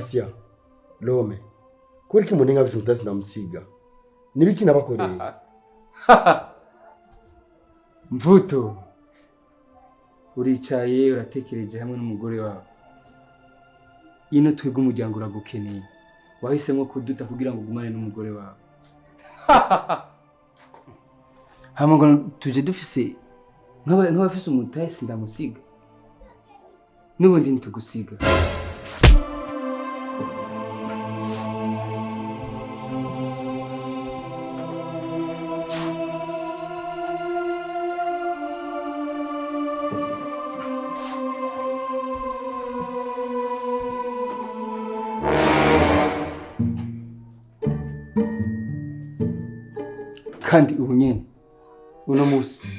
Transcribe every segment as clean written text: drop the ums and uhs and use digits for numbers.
Asia, Lome, kubera ko umuntu afise umutasi ndamusiga, nibiki nabakoreye? Mvuto, uricaye uratekereje hamwe n'umugore wawe. Ino twebwe umuryango uragukeneye, wahisemo kuduta kugira ngo ugumane n'umugore wawe. Hama ngo tuje dufise nk'abafise umutasi ndamusiga, n'ubundi ntitugusiga. Kandi ubu nyene uno munsi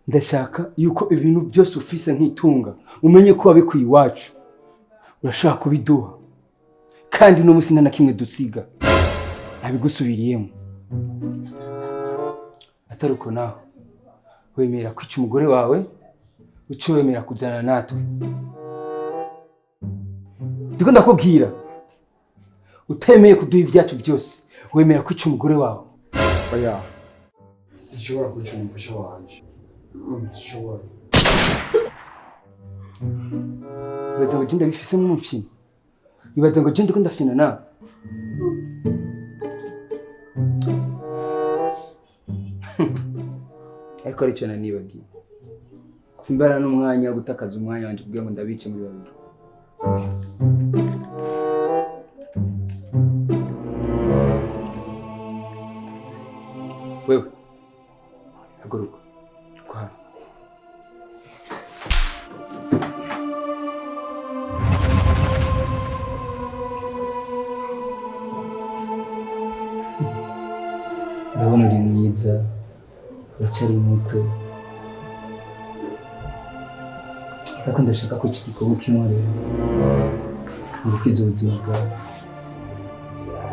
ndashaka yuko ibintu byose ufise nk'itunga, umenye ko wabikuye iwacu, urashaka kubiduha. Kandi uno munsi nta na kimwe dusiga, ntabigusubiriyemo. Atari uko naho wemera kwica umugore wawe, uce wemera kujyana natwe. Ndiko ndakubwira, utemeye kuduha ibyacu byose, wemera kwica umugore wawe. Oya, sinshobora kwica umufasha wanje. Sinshobora. Ibaza ngo je ndabifise nk'umufyino? Ibaza ngo je ndiko ndafyina nawe? Ariko aricyo nanibagiwe, simbara n'umwanya wo gutakaza umwanya wanje kugira ngo ndabice muri babiri. Wewe haguruka kwa ndabona uri mwiza, uracyari muto, ariko ndashaka ko iki gikorwa ukinkorera mu gukiza ubuzima bwawe.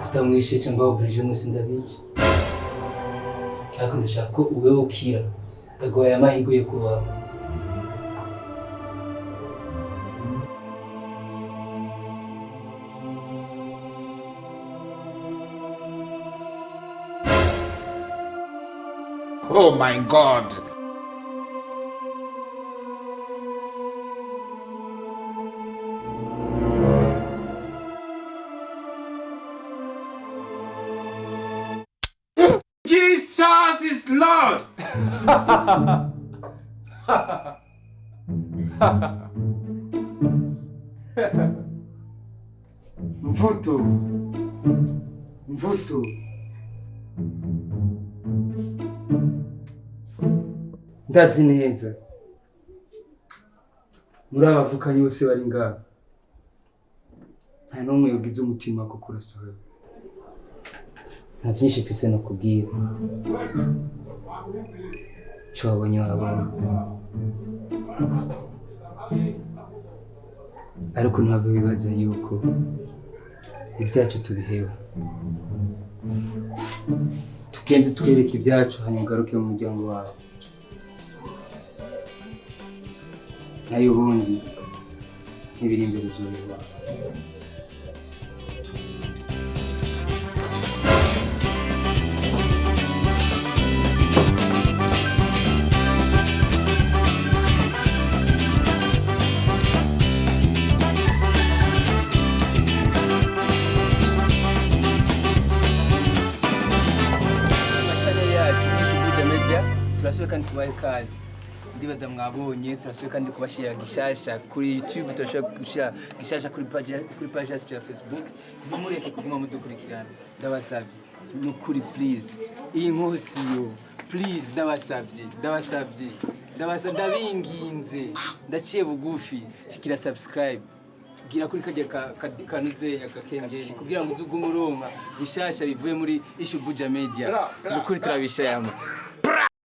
Kutamwishe cyangwa oblige mwese ndabizi, ariko ndashaka ko uwewe ukira. Ndaguhaye amahirwe yo kubaho. Oh my God. Jesus is Lord. Mvuto, Mvuto, ndazi neza muri aba bavukanyi bose bari ngaha nta n'umwe yogize umutima wo kurasa wewe. Nta byinshi mfise no kubwira, ico wabonye wabonye, ariko ntabwo wibaza yuko ibyacu tubiheba. Tugende twereke ibyacu, hanyuma ugaruke mu muryango wawe. Nayo ubundi n'ibiri imbere uzobibona. Channel yacu Ishubuja Media, turasubiye kandi kubaha ikaze. Ndibaza mwabonye, turasubiye kandi kubashyira gishasha kuri YouTube, turashobora gushyira gishasha kuri page yacu ya Facebook. Ntimureke kuguma mudukurikirana, ndabasabye ni ukuri, please. Iyi nkosi yo, please, ndabasabye, ndabasabye, ndabasabye, ndabinginze, ndaciye bugufi. Shikira subscribe, gira kuri kajya kanuze akakengeri kugira ngo uzugume uronka bishasha bivuye muri Ishubuja Media. Ni ukuri turabishayama.